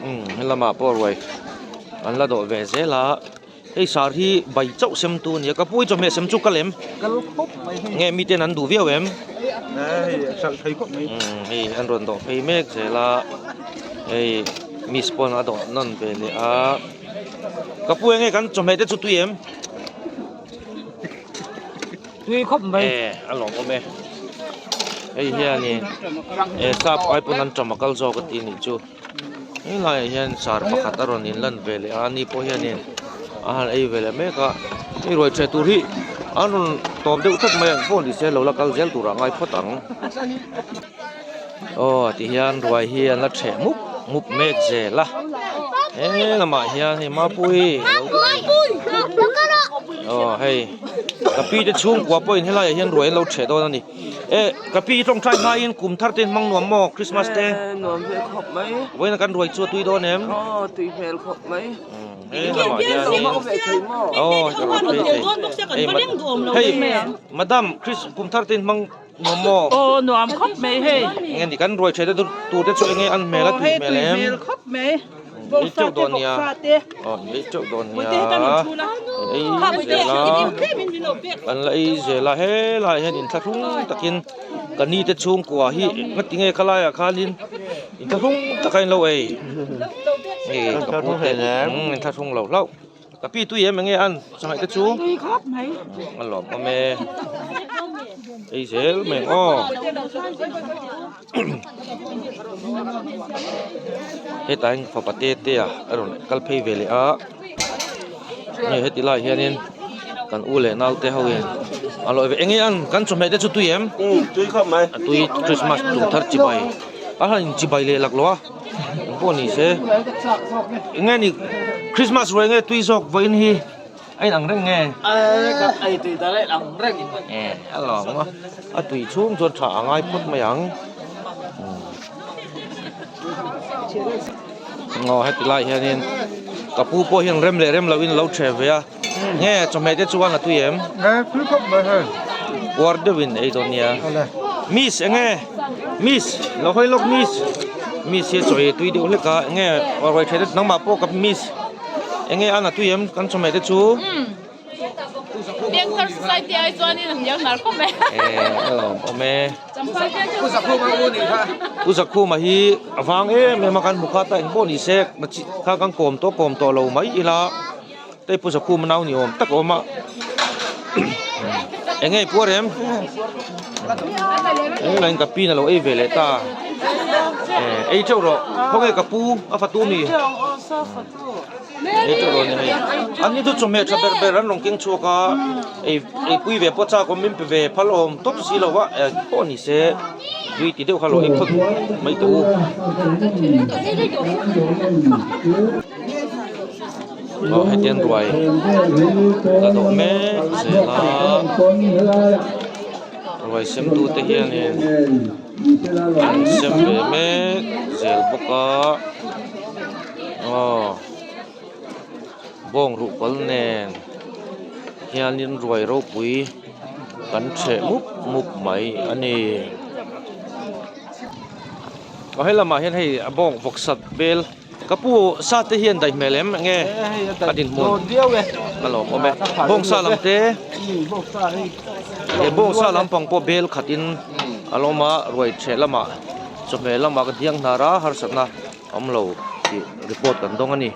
ອືມ ເຫັນລະມາໂປ້ລວຍ ອັນລະໂດເວເຊລາ ເອີ ສາຣີໃບເຈົ້າເຊັມຕູນ ກະປຸ້ຍຈອມເມເຊັມຈຸກກະເລັມ ກະລົບຄົບໄປ ແງມີແຕ່ນັ້ນດູວຽວເອັມ ນະ ເອີ ສັກໄທຄົບໄປ ອືມ ເອີ ອັນຣອນໂດເພເມກເຊລາ ເອີ ມີສະປອນອາໂດນອນເປເລອາ ກະປຸ້ຍແງກັນຈອມເມເຕຈຸຕຸຍເອັມ ຕຸຍຄົບໄປ ເອີ ອັນຫຼອງໂອເມ ເອີ ເຮຍນີ້ ເອີ ຊາບໄອປຸນນັ້ນຈອມມະກັນໂຊກະຕີນີ້ຈຸ ເອີ ລາຍເຮຍສາຣປະຄັດອາໂຣນິນລັນເວເລ ອານີ້ໂປເຮຍນີ້ ອາຫານໄອເວເລເມກະ ນີ້ລວຍເຊຕູຮີ ອາໂຣນຕອບເດວທັດແມງໂພນດີເຊໂລລະກັນເຊລຕູຣາງາຍພໍຕັງ ໂອ ຕິຮຽນລວຍຮຽນລະເຊມຸບ ມຸບເມກເຊລາ ເອີ ລະມາຮຽນໃຫ້ມາປຸ້ຍ ໂອ ໃຫ້ ກະປີຈະຊຸງກວ່າປ່ອຍໃຫ້ລາຍຮຽນລວຍລາວເຊໂດນນີ້ ເອ ກະປີຕ້ອງໃຊ້ມາອິນກຸມທັດເຕັນມັງນວມມໍຄຣິສມາສເຕ ເອີ ນວມເພຄົບໄໝ ໄວ້ນຳກັນລວຍຊົ່ວຕຸ້ຍໂດນແນມ ອໍ ຕຸ້ຍເພຄົບໄໝ ອືມ ເອີ ລະມາຮຽນນີ້ ໂອ ຈະມາເພເທ ເອີ ເອີ ມາດາມຄຣິສກຸມທັດເຕັນມັງ ນວມມໍ ໂອ ນວມຄົບເມເຮ ເງິນດີກັນລວຍເຊໂດນຕູເຕຊຸເອເງອັນເມລະຕຸຍເມແລມ ເມລະຄົບເມ ເອເຈົ້າດອນຍາ ເອເຈົ້າດອນຍາ ເອເຊລາ ອັນລະເອເຊລາເຮລາເຮນອິນທະທຸງຕະກິນ ກະນີເຕຊຸງກວ່າຮີ ງະຕິເງຄະລາຍອາຄາລິນ ອິນທະທຸງຕະໄກໂລເອ ເອ ກະປູເຕ ອືມ ອິນທະທຸງເລົ່າເລົ່າ ກະປີຕຸ້ຍເອັມແງອັນສະໄໝຕະຈູ ຕຸ້ຍຄັບໄໝ ອາຫຼອມອາແມ ເອເຊລແມງອໍ ເຮັດຕາຍຟອປະເຕເຕອາ ອາໂດນກັນເພເວເລອາ ເຮັດຕິລາຍເຮຍນິນ ກັນອູເລນາວເຕເຮົາເອງ ອາໂລເອເວເອງອັນ ກັນສົມເຮັດເດຊຸຕຸຍເອັມ ອື ຕຸ້ຍຄັບໄໝ ອາ ຕຸ້ຍຄຣິສມາສຕຸງທັດຈິໄບ ອາຫານຈິໄບເລລັກລອ ໂບນີເຊ ແງນີ້ ຄຣິສມາສເວເງ ຕຸ້ຍຊອກໄວນຮີ ໄອອັງເຣັງແງ ເອີ ກັບໄອຕຸ້ຍຕາໄລອັງເຣັງ ເອີ ອາຫຼອມ ອາຕຸ້ຍຊຸງຊົນຊາອາງາຍພຸດມາຍັງ ງໍເຮັດຕິລາຍເຮຍນິນ ກະປູໂປຮຽນເຣັມເລເຣັມລາວິນລາວເຊເວຍ ແງຈອມເມເຕຊວນລະຕຸຍເອັມ ແງຄືຄົບເບີເຮີ ວອດເດວິນເອໂດເນຍ ມິສແງ ມິສ ລາວໄຮລອກມິສ ມິສເຊໂຊເອຕຸ້ຍເດວເລກາ ແງວອດໄວເທດນຳມາໂປກັບມິສ ແງອັນລະຕຸຍເອັມ ກັນຈອມເມເຕຊວນ ອືມ Biang kar society ai chuan in an biang hnar khawp mai. E, a lawm awm e. Pu Zakhuma u ni kha. Pu Zakhuma hi a vang em em a kan hmu kha ta, eng pawh ni sek, na chi kha kan kawm tawh, kawm tawh lo mai ila. Te Pu Zakhuma nau ni awm tak a awm a. Eng nge Pu Arem? Eng nge ka pi na lo ei ve leh ta. E, ei chauh rawh. Khawnge ka pu a fatu ni? Ei chauh rawh ni hei. An ni chu chawhmeh ṭha ber ber an rawn keng chhuak a. Ei, ei pui ve pawh chak awm min pe ve phal awm tawp si lo a, e, pawh ni se. Tui ti deuh kha lo ei phawt mai tawh u. Aw, hetian ruai la dawh mek zel a. Ruai semtute hianin an sem ve mek zel bawk a. Aw. Bawng ruhkal nen hianin ruai ropui kan chheh mup mup mai a ni. A hei lamah hian hei a bawng vawksa bel ka pu sa te hian dai hmel em nge? E, hei a dai a dinhmun dawn viau e. A lawm awm e. Bawng sa lam te. Hmm, bawng sa hei. E, bawng sa lampang pawh bel khatin a lawm a, ruai chheh lamah chawhmeh lamah kan hiang hnar a, harsatna awm lo tih report kan dawng a ni.